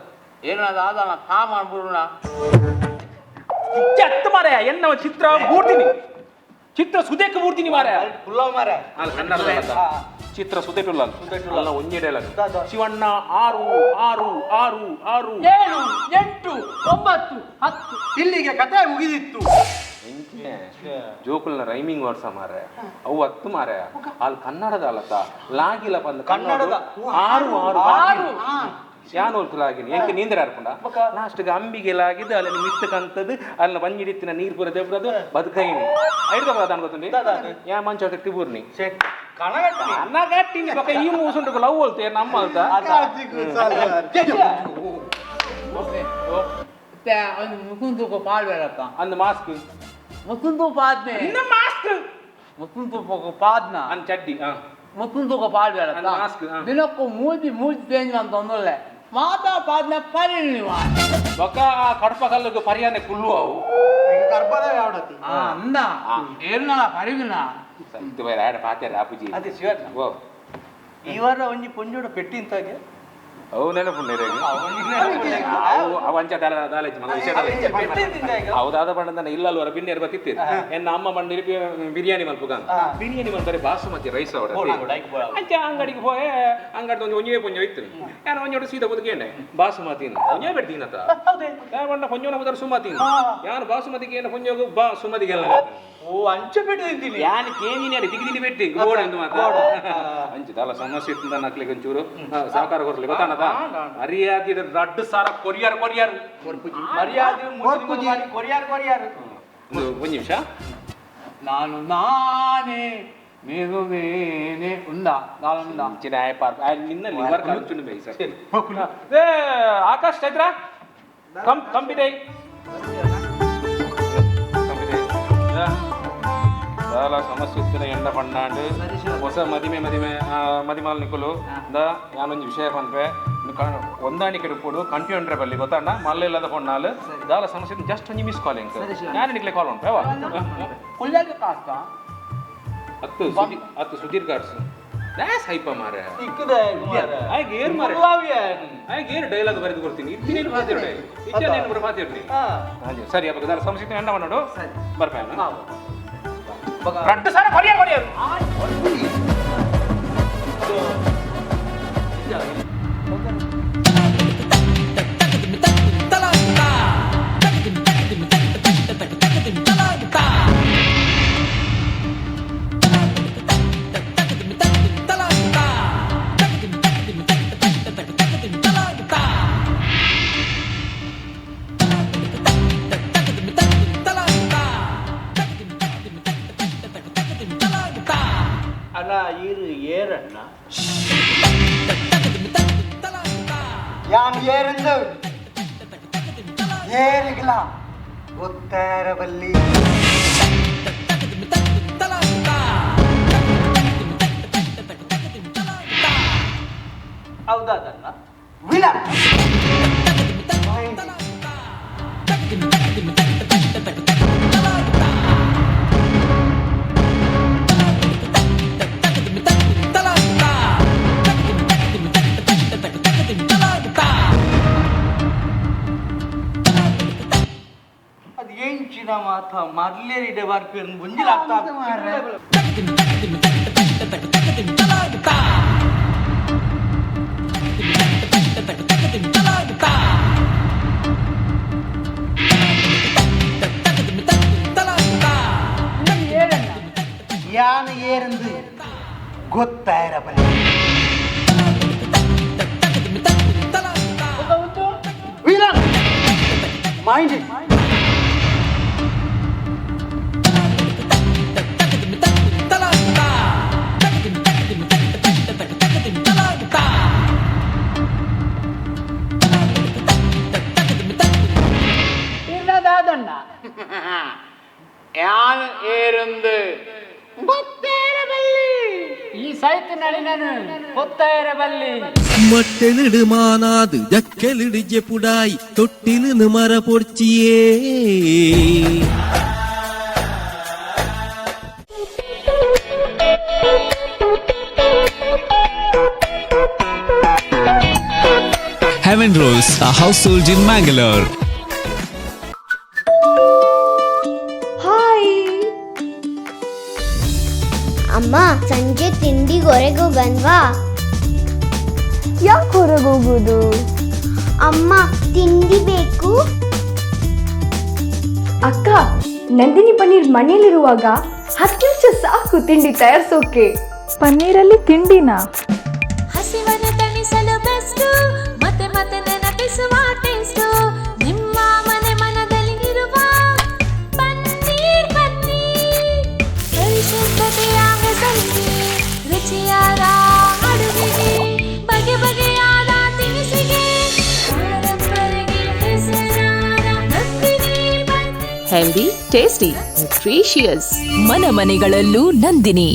ಏನ ದಾದ ಕಾಮನ್ ಬುರುಣ ಅತ್ತ ಮಾರಾಯ ಎನ್ನ ಚಿತ್ರ ಬೂರ್ತೀನಿ ಚಿತ್ರ ಸುದೇಕ್ ಬೂರ್ತೀನಿ ಮಾರಾಯ ಪುಲ್ಲ ಮಾರ ಅಲ್ಲ ಕನ್ನಡದ ಚಿತ್ರ ಸುದೇಟುಲ್ಲ ಅಲ್ಲ ಒಂಜೆಡೆ ಅಲ್ಲ ಶಿವಣ್ಣ 6 6 6 6 7 8 9 10 ಇಲ್ಲಿಗೆ ಕತೆ ಮುಗಿದಿತ್ತು. ಜೋಕುಲ್ನ ರೈಮಿಂಗ್ ವರ್ಡ್ಸ ಮಾರ್ರೆ ಅವು ಹತ್ತು ಮಾರ್ರೆ ಅಲ್ಲಿ ಕನ್ನಡದ ಅಲ್ಲತ್ತ ಲಾಗಿಲ್ಲ ಬಂದ ಕನ್ನಡದ. 6 6 6 ಯಾನೋಲ್ತು ಲಾಗಿನಿ ಎಂಕ ನೀಂದ್ರ ಅರ್ಪುಂಡ ಲಾಸ್ಟ್ಗೆ ಅಂಬಿಗೆ ಲಾಗಿದ್ದು ಅಲ್ಲಿ ಮಿತ್ತು ಕಂತದ್ದು ಅಲ್ಲಿ ಬಂಜಿಡಿತ್ತಿನ ನೀರು ಪೂರ ದೇವ್ರದು ಬದುಕೈನಿ ಐದು ಅನ್ಕೋತೀನಿ ಯಾ ಮಂಚ ಟಿಬೂರ್ನಿ ಕಣಗಟ್ಟಿನಿ ಅನ್ನಗಟ್ಟಿನಿ ಬೊಕ ಈ ಮೂಸುಂಟು ಲವ್ ಹೋಲ್ತು ಏನ್ ನಮ್ಮ ಅಲ್ತ ಮುಕುಂದು ಪಾಡ್ಬೇಡಪ್ಪ ಅಂದ್ ಮಾಸ್ಕ್ ಮುಕುಂದು ಪಾದ್ನೆ ಇನ್ನ ಮಾಸ್ಕ್ ಮುಕುಂದು ಪಾದ್ನ ಅಂದ್ ಚಡ್ಡಿ ಮುಕುಂದು ಪಾಡ್ಬೇಡಪ್ಪ ಮಾಸ್ಕ್ ದಿನಕ್ಕೂ ಮೂಜಿ ಮೂಜಿ ಚೇಂಜ್ ಅಂತ ತೊಂದರೆ ಮಾತಾ ಪಾದ್ನ ಪರಿಣಿವ ಬೊಕ ಕಡಪ ಕಲ್ಲುಗು ಪರಿಯಾನೆ ಕುಲ್ಲು ಅವು ಗರ್ಭದ ಯಾವಡತಿ ಅಂದ ಏರ್ನ ಪರಿವಿನ ಇದು ಬೇರೆ ಆಡ ಪಾತ್ಯಾರ ಅಪ್ಪುಜಿ ಅದೇ ಶಿವಣ್ಣ ಓ ಈ ವಾರ ಒಂಜಿ ಪೊಂಜೋಡ ಪೆಟ್ಟಿಂತಾಗೆ ಅವು ನೆನಪುಂಡೆ ಅವು ಅವು ಅಂಚ ದಾಲ ದಾಲೇಜ್ ಮಗ ವಿಷಯ ದಾಲೇಜ್ ಹೌದಾದ ಬಣ್ಣದ ಇಲ್ಲಲ್ವರ ಬಿನ್ನೇರು ಬತ್ತಿತ್ತು ಎನ್ನ ಅಮ್ಮ ಬಂದು ಬಿರಿಯಾನಿ ಮಲ್ಪುಗ ಬಿರಿಯಾನಿ ಮಲ್ಪರೆ ಬಾಸುಮತಿ ರೈಸ್ ಅವಡ ಅಂಚ ಅಂಗಡಿಗೆ ಪೋಯೆ ಅಂಗಡಿ ಒಂದು ಒಂಜೇ ಪೊಂಜ ಇತ್ತು ಯಾರು ಒಂಜೋಡು ಸೀದಾ ಬದುಕೇಂಡೆ ಬಾಸುಮತಿ ಒಂಜೇ ಬೆಡ್ತೀನತ ಬಣ್ಣ ಪೊಂಜೋನ ಬದಲು ಸುಮತಿ ಯಾರು ಬಾಸುಮತಿಗೆ ಏನು ಪೊಂಜೋಗು ಬಾ ಸುಮತಿಗೆಲ್ಲ ಓ ಅಂಚ ಪೆಟ್ಟು ತಿಂತೀನಿ ಯಾನ್ ಕೇಂಜಿನಿ ದಿಗಿ ದಿಗಿ ಬೆಟ್ಟಿ ಗೋಡ ಎಂದು ಮಾತ ಅಂಚ ದಾಲ ಸಮಸ್ಯೆ ಇತ್ತು ನಕ್ಲಿಗೆ ಒಂಚೂರು ಸಹಕಾರ ಕೊರ್ಲಿ ಗೊತ್ತಾನದ ಮರ್ಯಾದೆ ರಡ್ಡು ಸಾರ ಕೊರಿಯರ್ ಕೊರಿಯರ್ ಮರ್ಯಾದೆ ಕೊರಿಯರ್ ಕೊರಿಯರ್ ಒಂದು ಒಂದು ನಿಮಿಷ ನಾನು ನಾನೇ ನೀನು ನೀನೇ ಉಂದ ದಾಲ ಉಂದ ಚಿನ್ನ ಪಾರ್ಕ್ ನಿನ್ನ ಲಿವರ್ ಕಾಲು ಬೈ ಸರ್ ಏ ಆಕಾಶ್ ಚೈತ್ರ ಕಂ ಕಂಬಿದೆ ಕಂಬಿದೆ ದಾಲ ಸಮಸ್ಯೆ ಇತ್ತಿನ ಎಂಡ ಪಣ್ಣಾಂಡ್ ಹೊಸ ಮದಿಮೆ ಮದಿಮೆ ಮದಿಮಾಲ್ ನಿಕುಲು the ಯಾನೊಂಜಿ ವಿಷಯ ಪನ್ಪೆ ಹೊಂದಾಣಿಕೆ ಇಪ್ಪುಡು ಕಂಪ್ಯೂಟರ್ ಬಲ್ಲಿ ಗೊತ್ತಾಂಡ ಮಲ್ಲ ಇಲ್ಲದ ಪೊಣ್ಣಾಲ್ ದಾಲ ಸಮಸ್ಯೆ ಜಸ್ಟ್ ಒಂಜಿ ಮಿಸ್ ಕಾಲ್ ಎಂಕ್ ಯಾನ್ ನಿಕ್ಲೆ ಕಾಲ್ ಉಂಟು ಅವ ಕುಳ್ಳಗೆ ಕಾಸ್ತ ಹತ್ತು ಹತ್ತು ಸುಧೀರ್ ಕಾರ್ಸ್ ಡ್ಯಾಸ್ ಹೈಪ ಮಾರೆ ಇಕ್ಕದೆ ಆಯ್ಕೆ ಏರ್ ಮಾರೆ ಆಯ್ಕೆ ಏರ್ ಡೈಲಾಗ್ ಬರೆದು ಕೊಡ್ತೀನಿ ಇತ್ತಿನೇನು ಪಾತಿರ್ಡೆ ಇಚ್ಛೇನು ಕೂಡ ಪಾತಿರ್ನಿ ಸರಿ ಅಪ್ಪ ದಾಲ ಸಮಸ್ಯೆ ಎಂಡ ಮಾಡೋಡು ಬರ್ಪೇನ ರಡ್ಡು ಸಾರ ಕೊರಿಯರ್ ಕೊರಿಯರ್ ಅಣ್ಣ ಇರು ಏರಣ್ಣ ಯಾನ್ ಏರಿಂದ ಏರಿಗಿಲ್ಲ ಗೊತ್ತಾರಬಲ್ಲಿ ಹೌದಾದಣ್ಣ ವಿಲ ಅದು ಎಂಚಿನ ಮಾತ ಮರ್ಲೇರಿಡೆ ಬರ್ಪೇರು ಮುಂಜಿಲ ಯಾನ್ ಏರಿಂದ ಗೊತ್ತಾರಬಲ್ಲಿ ವಿಲ Mind it. ಇಲ್ಲದಾದಣ್ಣ ಯಾನ್ ಏರುಂದು ಬಲ್ಲಿ ಈ ಸೈತ್ ನಳಿನನು ಗೊತ್ತಾಯರ ಬಲ್ಲಿ. ಮಟ್ಟೆಲಿಡು ಮಾನಾದು ಜಕ್ಕೆಲಿಡು ಜೆಪುಡಾಯಿ ತೊಟ್ಟಿಲು ಮರ ಪೊರ್ಚಿಯೇ. Heaven Rose, a household in Mangalore. Hi ಅಮ್ಮ, ಸಂಜೆ ತಿಂಡಿಗೆ ಹೊರಗೆ ಹೋಗನ್ವಾ? ಯಾಕೆ ಹೊರಗೆ ಹೋಗೋದು? ಅಮ್ಮ, ತಿಂಡಿ ಬೇಕು. ಅಕ್ಕ, ನಂದಿನಿ ಪನ್ನೀರ್ ಮನೇಲಿರುವಾಗ 10 ನಿಮಿಷ ಸಾಕು ತಿಂಡಿ ತಯಾರಿಸೋಕೆ. ಪನ್ನೀರಲ್ಲಿ ತಿಂಡಿನಾ? ಹಸಿವನ್ನು ತಣಿಸಲು ಬೆಸ್ಟು, ಮತ್ತೆ ಮತ್ತೆ ನೆನಪಿಸುವ ಟೇಸ್ಟು, ನಿಮ್ಮ ಮನೆ ಮನದಲ್ಲಿ ಇರುವ ಪನ್ನೀರ್ ಪನ್ನೀರ್. ಪರಿಶುದ್ಧತೆಯ ಹೆಸರಿಗೆ, ರುಚಿಯಾದ ಅಡುಗೆಗೆ, ಬಗೆ ಬಗೆಯಾದ ತಿನಿಸಿಗೆ, ಪರಂಪರೆಗೆ ಹೆಸರಾದ Nandini paneer. Healthy, tasty, nutritious. ಮನ ಮನೆಗಳಲ್ಲೂ ನಂದಿನಿ.